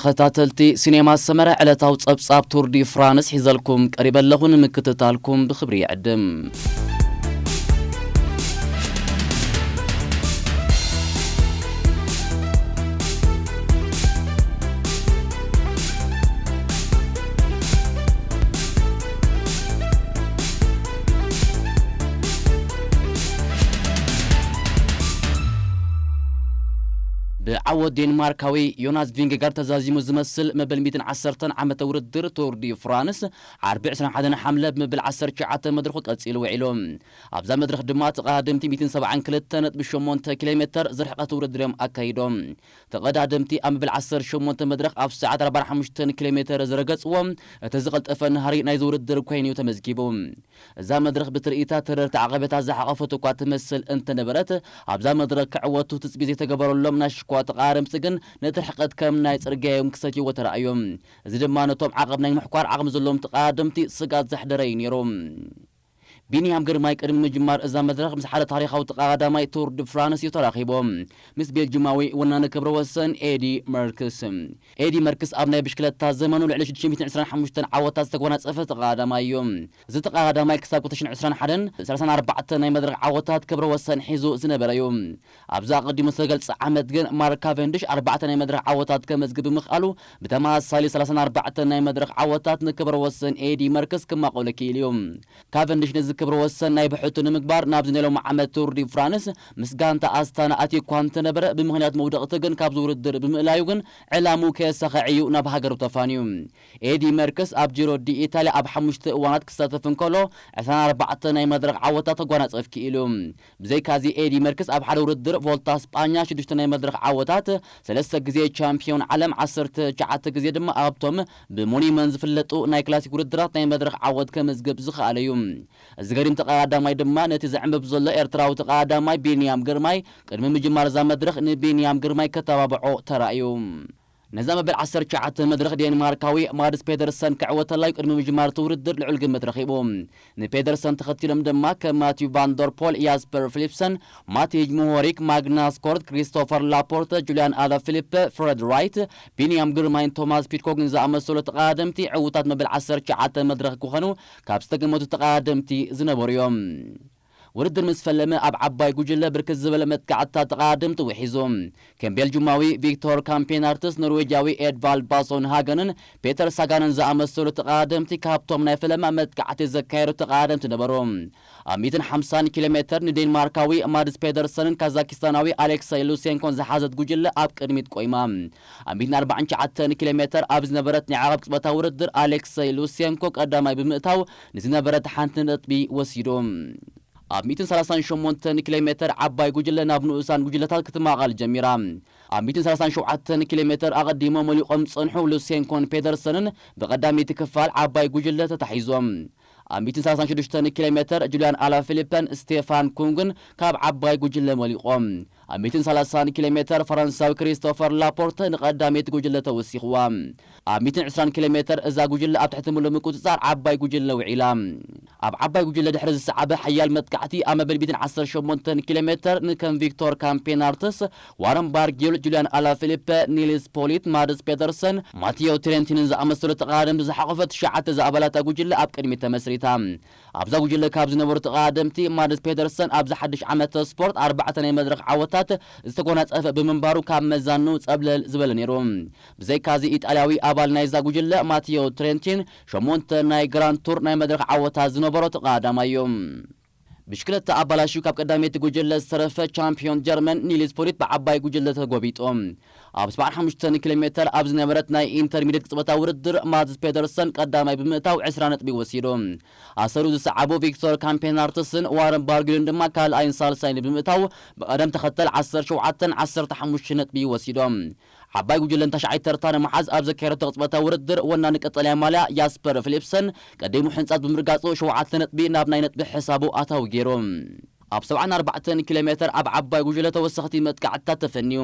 ተኸታተልቲ ሲኔማ ሰመረ፣ ዕለታዊ ጸብጻብ ቱር ዲ ፍራንስ ሒዘልኩም ቀሪበ ኣለኹ። ንምክትታልኩም ብኽብሪ ይዕድም። ብዓወት ዴንማርካዊ ዮናስ ቪንጌጋርድ ተዛዚሙ ዝመስል መበል ሚእትን ዓሰርተን ዓመተ ውድድር ቱር ዲ ፍራንስ ዓርቢ ዕስራን ሓደን ሓምለ ብምብል ዓሰርተ ትሽዓተ መድረኹ ቀጺሉ ውዒሉ። ኣብዛ መድረኽ ድማ ተቐዳደምቲ ሚእትን ሰብዓን ክልተ ነጥቢ ሸሞንተ ኪሎ ሜተር ዝርሕቐት ውድድር እዮም ኣካይዶም። ተቐዳደምቲ ኣብ መበል ዓሰርተ ሸሞንተ መድረኽ ኣብ ሰዓት ኣርባን ሓሙሽተን ኪሎ ሜተር ዝረገጽዎ እቲ ዝቐልጠፈ ናህሪ ናይዚ ውድድር ኮይኑ እዩ ተመዝጊቡ። እዛ መድረኽ ብትርኢታ ተረርቲ ዓቐበታት ዝሓቐፈት እኳ ትመስል እንተነበረት፣ ኣብዛ መድረኽ ክዕወቱ ትጽቢት ዘይተገበረሎም ናይ ሽኳ ተቐዳደምቲ ግን ነቲ ርሕቀት ከም ናይ ጽርግያ እዮም ክሰትይዎ ተራእዮም። እዚ ድማ ነቶም ዓቐብ ናይ ምሕኳር ዓቕሚ ዘለዎም ተቐዳደምቲ ስግኣት ዘሕደረ እዩ ነይሩ። ቢንያም ግርማይ ቅድሚ ምጅማር እዛ መድረኽ ምስ ሓደ ታሪኻዊ ተቐዳዳማይ ቱር ዲ ፍራንስ እዩ ተራኺቡ። ምስ ቤልጅማዊ ወናኒ ክብረ ወሰን ኤዲ መርክስ። ኤዲ መርክስ ኣብ ናይ ብሽክለታ ዘመኑ ልዕሊ ሽዱሽተ ሚእትን ዕስራን ሓሙሽተን ዓወታት ዝተጎናጸፈ ተቐዳዳማይ እዩ። እዚ ተቐዳዳማይ ክሳብ ክልተ ሽሕን ዕስራን ሓደን ሰላሳን ኣርባዕተን ናይ መድረኽ ዓወታት ክብረ ወሰን ሒዙ ዝነበረ እዩ። ኣብዚ ኣቐዲሙ ዝተገልጸ ዓመት ግን ማርክ ካቨንድሽ ኣርባዕተ ናይ መድረኽ ዓወታት ከመዝግብ ብምኽኣሉ፣ ብተመሳሳሊ ሰላሳን ኣርባዕተን ናይ መድረኽ ዓወታት ንክብረ ወሰን ኤዲ መርክስ ክማቐሎ ክኢሉ እዩ። ካቨንድሽ ነዚ ክብረ ወሰን ናይ ብሕቱ ንምግባር ናብዚ ናይ ሎሚ ዓመት ቱር ዲ ፍራንስ ምስ ጋንታ ኣስታና ኣትዩ እኳ እንተነበረ፣ ብምኽንያት መውደቕቲ ግን ካብዚ ውድድር ብምእላዩ ግን ዕላሙ ከየሳኸዐ እዩ ናብ ሃገሩ ተፋንዩ። ኤዲ መርክስ ኣብ ጂሮ ዲ ኢታልያ ኣብ ሓሙሽተ እዋናት ክሳተፍ እንከሎ፣ ዕስራን ኣርባዕተን ናይ መድረኽ ዓወታት ከጓናጽፍ ክኢሉ። ብዘይካዚ ኤዲ መርክስ ኣብ ሓደ ውድድር ቮልታ ስጳኛ ሽዱሽተ ናይ መድረኽ ዓወታት፣ ሰለስተ ግዜ ቻምፒዮን ዓለም፣ ዓሰርተ ትሽዓተ ግዜ ድማ ኣብቶም ብሞኒመንት ዝፍለጡ ናይ ክላሲክ ውድድራት ናይ መድረኽ ዓወት ከመዝግብ ዝኸኣለ እዩ። እዚ ገሪም ተቐዳዳማይ ድማ ነቲ ዝዕምብብ ዘሎ ኤርትራዊ ተቐዳዳማይ ቢንያም ግርማይ ቅድሚ ምጅማር እዛ መድረኽ ንቢንያም ግርማይ ከተባብዖ ተራእዩ። ነዛ መበል ዓሰርተ ትሽዓተ መድረኽ ዴንማርካዊ ማድስ ፔደርሰን ክዕወተላ እዩ ቅድሚ ምጅማር እቲ ውድድር ልዑል ግምት ረኺቡ። ንፔደርሰን ተኸቲሎም ድማ ከም ማቲዩ ቫንደርፖል፣ ያስፐር ፊሊፕሰን፣ ማቲጅ ሙሆሪክ፣ ማግናስ ኮርት፣ ክሪስቶፈር ላፖርተ፣ ጁልያን ኣላ ፊሊፐ፣ ፍረድ ራይት፣ ቢንያም ግርማይን ቶማስ ፒድኮግን ዝኣመሰሉ ተቐዳደምቲ ዕዉታት መበል ዓሰርተ ትሽዓተ መድረኽ ክኾኑ ካብ ዝተገመቱ ተቐዳደምቲ ዝነበሩ እዮም። ውድድር ምስ ፈለመ ኣብ ዓባይ ጉጅለ ብርክት ዝበለ መጥቃዕትታት ተቐዳደምቲ ውሒዙ። ከም ቤልጁማዊ ቪክቶር ካምፔናርትስ፣ ኖርዌጃዊ ኤድቫልድ ባሶን ሃገንን ፔተር ሳጋንን ዝኣመሰሉ ተቐዳደምቲ ካብቶም ናይ ፈለማ መጥቃዕቲ ዘካየዱ ተቐዳደምቲ ነበሩ። ኣብ ሚእትን ሓምሳን ኪሎ ሜተር ንዴንማርካዊ ማድስ ፔደርሰንን ካዛኪስታናዊ ኣሌክሳይ ሉሴንኮን ዝሓዘት ጉጅለ ኣብ ቅድሚት ቆይማ። ኣብ ሚእትን ኣርባዓን ትሽዓተን ኪሎ ሜተር ኣብ ዝነበረት ናይ ዓቐብ ቅጽበታዊ ውድድር ኣሌክሳይ ሉሴንኮ ቀዳማይ ብምእታው ንዝነበረት ሓንቲ ነጥቢ ወሲዱ። ኣብ ሚእትን ሰላሳን ሸሞንተን ኪሎ ሜተር ዓባይ ጉጅለ ናብ ንኡሳን ጉጅለታት ክትማቐል ጀሚራ። ኣብ ሚእትን ሰላሳን ሸውዓተን ኪሎ ሜተር ኣቐዲሞም መሊቖም ዝጸንሑ ሉሴንኮን ፔደርሰንን ብቐዳመይቲ ክፋል ዓባይ ጉጅለ ተታሒዞም። ኣብ ሚእትን ሰላሳን ሽዱሽተን ኪሎ ሜተር ጁልያን ኣላፊሊፐን ስቴፋን ኩንግን ካብ ዓባይ ጉጅለ መሊቖም። ኣብ ሚእትን ሰላሳን ኪሎ ሜተር ፈረንሳዊ ክሪስቶፈር ላፖርተ ንቐዳመይቲ ጉጅለ ተወሲኽዋ። ኣብ ሚእትን ዕስራን ኪሎ ሜተር እዛ ጉጅለ ኣብ ትሕቲ ምሉእ ምቁጽጻር ዓባይ ጉጅለ ውዒላ። ኣብ ዓባይ ጉጅለ ድሕሪ ዝሰዓበ ሓያል መጥቃዕቲ ኣብ መበል ሚእትን ዓሰርተ ሸሞንተን ኪሎ ሜተር ንከም ቪክቶር ካምፔናርትስ፣ ዋረን ባርጊል፣ ጁልያን ኣላፊሊፐ፣ ኒልስ ፖሊት፣ ማድስ ፔተርሰን፣ ማቲዮ ትሬንቲንን ዝኣመሰሉ ተቐዳደምቲ ዝሓቖፈት ትሽዓተ ዝኣባላታ ጉጅለ ኣብ ቅድሚት ተመስሪታ። ኣብዛ ጉጅለ ካብ ዝነበሩ ተቐዳደምቲ ማድስ ፔተርሰን ኣብዚ ሓድሽ ዓመተ ስፖርት ኣርባዕተ ናይ መድረኽ ዓወታት ዝተጎናጸፈ ብምንባሩ ካብ መዛኑ ጸብለል ዝበለ ነይሩ። ብዘይካዚ ኢጣልያዊ ኣባል ናይዛ ጉጅለ ማቲዮ ትሬንቲን ሸሞንተ ናይ ግራንድ ቱር ናይ መድረኽ ዓወታት ዝነበሮ ተቐዳዳማይ እዩ። ብሽክለታ ኣባላሽዩ ካብ ቀዳመይቲ ጉጅለ ዝተረፈ ቻምፒዮን ጀርመን ኒልስ ፖሊት ብዓባይ ጉጅለ ተጎቢጡ። ኣብ ሰብዓን ሓሙሽተን ኪሎ ሜተር ኣብ ዝነበረት ናይ ኢንተርሚዲየት ቅጽበታዊ ውድድር ማትስ ፔደርሰን ቀዳማይ ብምእታው ዕስራ ነጥቢ ወሲዱ። ኣሰሩ ዝሰዓቡ ቪክቶር ካምፔናርትስን ዋረን ባርጊልን ድማ ካልኣይን ሳልሳይን ብምእታው ብቐደም ተኸተል ዓሰርተ ሸውዓተን ዓሰርተ ሓሙሽተን ነጥቢ ወሲዶም። ዓባይ ጉጅለን ታሽዓይ ተርታ ንምሓዝ ኣብ ዘካየደቶ ቅጽበታዊ ውድድር ወናኒ ቀጠልያ ማልያ ያስፐር ፊሊፕሰን ቀዲሙ ሕንጻት ብምርጋጹ ሸውዓተ ነጥቢ ናብ ናይ ነጥቢ ሕሳቡ ኣታዊ ገይሩ። ኣብ ሰብዓን ኣርባዕተን ኪሎ ሜተር ኣብ ዓባይ ጉጅለ ተወሰኽቲ መጥቃዕትታት ተፈንዩ።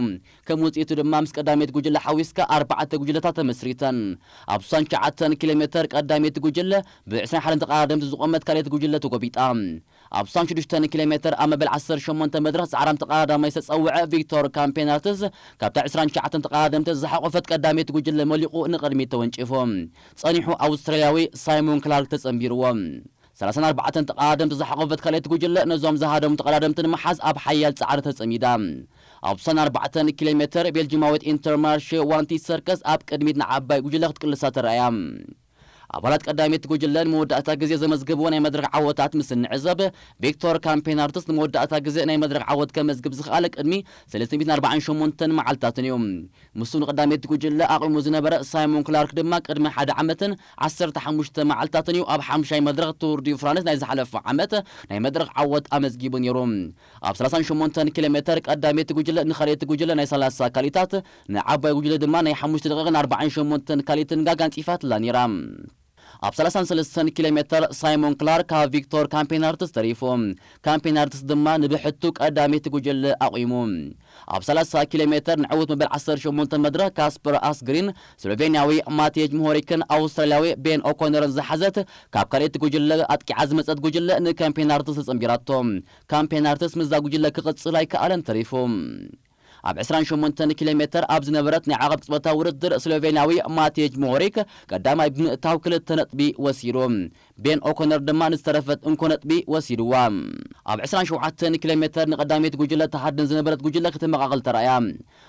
ከም ውጽኢቱ ድማ ምስ ቀዳመይቲ ጉጅለ ሓዊስካ ኣርባዕተ ጉጅለታት ተመስሪተን። ኣብ ስሳን ትሽዓተን ኪሎ ሜተር ቀዳመይቲ ጉጅለ ብዕስራን ሓደን ተቐዳደምቲ ዝቖመት ካልኣይቲ ጉጅለ ተጎቢጣ። ኣብ ስሳን ሽዱሽተን ኪሎ ሜትር ኣብ መበል ዓሰርተ ሸሞንተ መድረኽ ጻዕራም ተቐዳዳማይ ዝተጸውዐ ቪክቶር ካምፔናርትስ ካብታ ዕስራን ትሽዓተን ተቐዳደምቲ ዝሓቖፈት ቀዳመይቲ ጉጅለ መሊቑ ንቕድሚት ተወንጪፉ። ጸኒሑ ኣውስትራልያዊ ሳይሞን ክላርክ ተጸንቢርዎ። ሰላሳን ኣርባዕተን ተቐዳደምቲ ዝሓቖፈት ካልኣይቲ ጉጅለ ነዞም ዝሃደሙ ተቐዳደምቲ ንምሓዝ ኣብ ሓያል ጻዕሪ ተጸሚዳ። ኣብ ስሳን ኣርባዕተን ኪሎ ሜትር ቤልጂማዊት ኢንተርማርሽ ዋንቲ ሰርከስ ኣብ ቅድሚት ንዓባይ ጉጅለ ክትቅልሳ ተራእያ። ኣባላት ቀዳመይቲ ጉጅለ ንመወዳእታ ግዜ ዘመዝግብዎ ናይ መድረኽ ዓወታት ምስ እንዕዘብ፣ ቪክቶር ካምፔናርትስ ንመወዳእታ ግዜ ናይ መድረኽ ዓወት ከመዝግብ ዝኸኣለ ቅድሚ ሰለስተ ሚእትን ኣርባዓን ሸሞንተን መዓልታትን እዩ። ምስኡ ንቀዳመይቲ ጉጅለ ኣቑሙ ዝነበረ ሳይሞን ክላርክ ድማ ቅድሚ ሓደ ዓመትን ዓሰርተ ሓሙሽተ መዓልታትን እዩ ኣብ ሓምሻይ መድረኽ ቱር ዲ ፍራንስ ናይ ዝሓለፈ ዓመት ናይ መድረኽ ዓወት ኣመዝጊቡ ነይሩ። ኣብ ሰላሳን ሸሞንተን ኪሎ ሜትር ቀዳመይቲ ጉጅለ ንኻልኣይቲ ጉጅለ ናይ ሰላሳ ካልኢታት፣ ንዓባይ ጉጅለ ድማ ናይ ሓሙሽተ ደቂቕን ኣርባዓን ሸሞንተን ካልኢትን ጋግ ኣንጺፋትላ ነይራ። ኣብ ሰላሳን ሰለስተን ኪሎ ሜትር ሳይሞን ክላርክ ካብ ቪክቶር ካምፔናርትስ ተሪፉ። ካምፔናርትስ ድማ ንብሕቱ ቀዳመይቲ ጉጅለ ኣቑሙ። ኣብ ሰላሳ ኪሎ ሜትር ንዕዉት መበል ዓሰርተ ሸሞንተ መድረኽ ካስፐር ኣስግሪን፣ ስሎቬንያዊ ማቴጅ ምሆሪክን ኣውስትራልያዊ ቤን ኦኮነርን ዝሓዘት ካብ ካልኣይቲ ጉጅለ ኣጥቂዓ ዝመጸት ጉጅለ ንካምፔናርትስ ተጸንቢራቶ። ካምፔናርትስ ምስዛ ጉጅለ ክቕጽል ኣይከኣለን ተሪፉ። ኣብ ዕስራን ሸሞንተን ኪሎ ሜትር ኣብ ዝነበረት ናይ ዓቐብ ቅጽበታዊ ውድድር ስሎቬንያዊ ማቴጅ ምሆሪክ ቀዳማይ ብምእታው ክልተ ነጥቢ ወሲዱ። ቤን ኦኮነር ድማ ንዝተረፈት እንኮ ነጥቢ ወሲድዋ። ኣብ ዕስራን ሸውዓተን ኪሎ ሜትር ንቀዳመይቲ ጉጅለ ተሃድን ዝነበረት ጉጅለ ክትመቓቐል ተራእያ።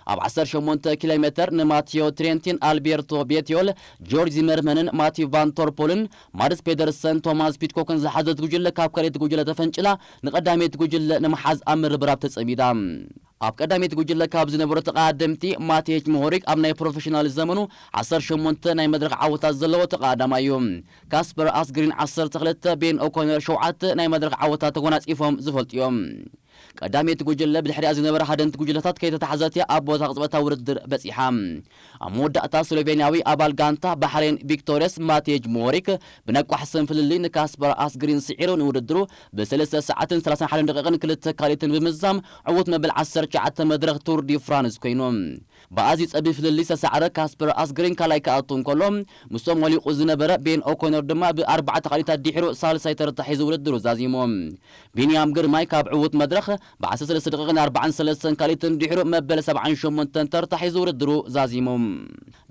ኣብ ዓሰርተ ሸሞንተ ኪሎ ሜትር ንማቴዮ ትሬንቲን፣ ኣልቤርቶ ቤትዮል፣ ጆርጅ ዚመርመንን ማቲው ቫን ቶርፖልን፣ ማድስ ፔደርሰን፣ ቶማስ ፒትኮክን ዝሓዘት ጉጅለ ካብ ካልኣይቲ ጉጅለ ተፈንጭላ ንቀዳመይቲ ጉጅለ ንምሓዝ ኣብ ምርብራብ ተጸሚዳ። ኣብ ቀዳመይቲ ጉጅለ ካብ ዝነበሩ ተቐዳደምቲ ማቴጅ ምሆሪክ ኣብ ናይ ፕሮፌሽናል ዘመኑ ዓሰርተ ሸሞንተ ናይ መድረኽ ዓወታት ዘለዎ ተቐዳዳማይ እዩ። ካስፐር ኣስግሪን ዓሰርተ ክልተ፣ ቤን ኦኮነር ሸውዓተ ናይ መድረኽ ዓወታት ተጎናጺፎም ዝፈልጡ እዮም። ቀዳመይቲ ጉጅለ ብድሕሪኣ ዝነበረ ሃደንቲ ጉጅለታት ከይተታሕዘት እያ ኣብ ቦታ ቅጽበታዊ ውድድር በጺሓ። ኣብ መወዳእታ ስሎቬንያዊ ኣባል ጋንታ ባሕሬን ቪክቶርያስ ማቴጅ ሞሪክ ብነቋሕ ሰም ፍልልይ ንካስፐር ኣስግሪን ስዒሩ ንውድድሩ ብሰለስተ ሰዓትን ሰላሳን ሓደን ደቂቕን ክልተ ካልኢትን ብምዝዛም ዕዉት መበል ዓሰርተ ትሽዓተ መድረኽ ቱር ዲ ፍራንስ ኮይኑ። ብኣዝዩ ጸቢብ ፍልልይ ዝተሳዕረ ካስፐር ኣስግሪን ካልኣይ ክኣቱ እንከሎ፣ ምስቶም ወሊቑ ዝነበረ ቤን ኦኮነር ድማ ብኣርባዕተ ካልኢታት ድሒሩ ሳልሳይ ተርታ ሒዙ ውድድሩ ዛዚሙ። ቢንያም ግርማይ ካብ ዕዉት መድረኽ ብዓሰርተ ሰለስተ ደቂቕን ኣርባዓን ሰለስተን ካልኢትን ድሒሩ መበል ሰብዓን ሸሞንተን ተርታ ሒዙ ውድድሩ ዛዚሙ።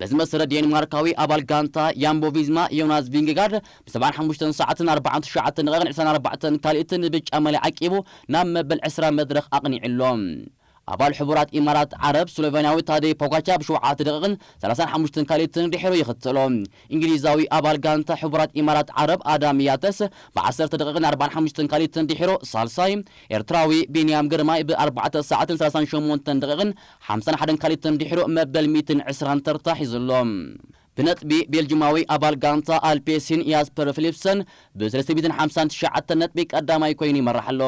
በዚ መሰረት ዴንማርካዊ ኣባል ጋንታ ያምቦ ቪዝማ ዮናስ ቪንጌጋርድ ብሰብዓን ሓሙሽተን ሰዓትን ኣርባዓን ትሽዓተን ደቂቕን ዕስራን ኣርባዕተን ካልኢትን ብጫ ማልያ ዓቂቡ ናብ መበል ዕስራ መድረኽ ኣቕኒዑ ኣሎ። ኣባል ሕቡራት ኢማራት ዓረብ ስሎቬንያዊ ታደይ ፖጋቻ ብሸውዓተ ደቂቕን ሰላሳን ሓሙሽተን ካልኢትን ድሒሩ ይኽተሎ። እንግሊዛዊ ኣባል ጋንታ ሕቡራት ኢማራት ዓረብ ኣዳም ያተስ ብዓሰርተ ደቂቕን ኣርባዓን ሓሙሽተን ካልኢትን ድሒሩ ሳልሳይ፣ ኤርትራዊ ቢንያም ግርማይ ብኣርባዕተ ሰዓትን ሰላሳን ሸሞንተን ደቂቕን ሓምሳን ሓደን ካልኢትን ድሒሩ መበል ሚእትን ዕስራን ተርታ ሒዙ ኣሎ። ብነጥቢ ቤልጂማዊ ኣባል ጋንታ ኣልፔሲን ያስፐር ፊሊፕሰን ብሰለስተ ሚእትን ሓምሳን ትሽዓተን ነጥቢ ቀዳማይ ኮይኑ ይመርሕ ኣሎ።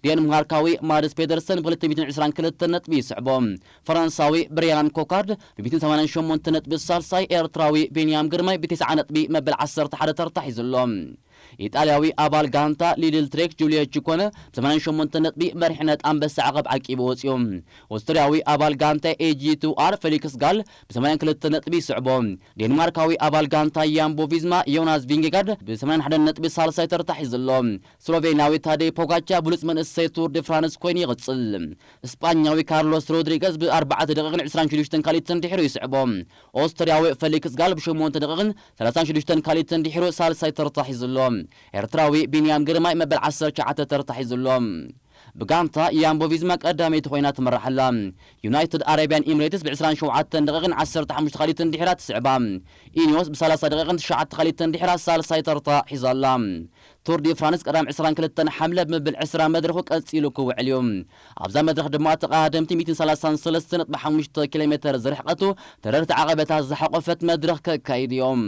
ዴንማርካዊ ማድስ ፔደርሰን ብክልተ ሚእትን ዕስራን ክልተን ነጥቢ ይስዕቦ። ፈረንሳዊ ብሪያን ኮካርድ ብሚእትን ሰማንያን ሸሞንተ ነጥቢ ሳልሳይ፣ ኤርትራዊ ቢንያም ግርማይ ብተስዓ ነጥቢ መበል ዓሰርተ ሓደ ተርታ ሒዙ ኣሎ። ኢጣልያዊ ኣባል ጋንታ ሊድል ትሬክ ጁልዮ ቺኮነ ብሰማንያን ሸሞንተ ነጥቢ መሪሕነት ኣንበሳ ዓቐብ ዓቂቡ ወፂኡ። ኦስትርያዊ ኣባል ጋንታ ኤጂ ቱ ኣር ፌሊክስ ጋል ብሰማንያን ክልተ ነጥቢ ይስዕቦ። ዴንማርካዊ ኣባል ጋንታ ያምቦ ቪዝማ ዮናስ ቪንጌጋርድ ብሰማንያን ሓደን ነጥቢ ሳልሳይ ተርታ ሒዙ ኣሎ። ስሎቬንያዊ ታደይ ፖጋቻ ብሉጽ መንእሰይ ቱር ዲ ፍራንስ ኮይኑ ይቕጽል። እስጳኛዊ ካርሎስ ሮድሪገዝ ብኣርባዕተ ደቂቕን ዕስራን ሽዱሽተን ካልኢትን ድሒሩ ይስዕቦ። ኦስትርያዊ ፌሊክስ ጋል ብሸሞንተ ደቂቕን ሰላሳን ሽዱሽተን ካልኢትን ድሒሩ ሳልሳይ ተርታ ሒዙ ኣሎ። ኤርትራዊ ቢንያም ግርማይ መበል ዓሰርተ ትሽዓተ ተርታ ሒዙ ኣሎ። ብጋንታ ያምቦ ቪዝማ ቀዳመይቲ ኮይና ትመርሕ ኣላ። ዩናይትድ ኣረብያን ኤምሬትስ ብ ዕስራን ሸውዓተን ደቂቕን ዓሰርተ ሓሙሽተ ካልኢትን ድሒራ ትስዕባ። ኢኒዮስ ብ ሰላሳ ደቂቕን ትሽዓተ ካልኢትን ድሒራ ሳልሳይ ተርታ ሒዛ ኣላ። ቱር ዲ ፍራንስ ቀዳም ዕስራን ክልተን ሓምለ ብምብል ዕስራ መድረኹ ቀጺሉ ክውዕል እዩ። ኣብዛ መድረኽ ድማ ተቐዳደምቲ ሚእትን ሰላሳን ሰለስተ ነጥቢ ሓሙሽተ ኪሎ ሜትር ዝርሕቐቱ ተረርቲ ዓቐበታት ዝሓቖፈት መድረኽ ከካይዱ እዮም።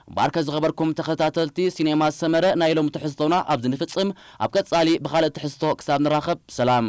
እምበኣርከ ዝኸበርኩም ተኸታተልቲ ሲኔማ ሰመረ ናይ ሎሚ ትሕዝቶና ኣብዚ ንፍጽም። ኣብ ቀጻሊ ብኻልእ ትሕዝቶ ክሳብ ንራኸብ ሰላም።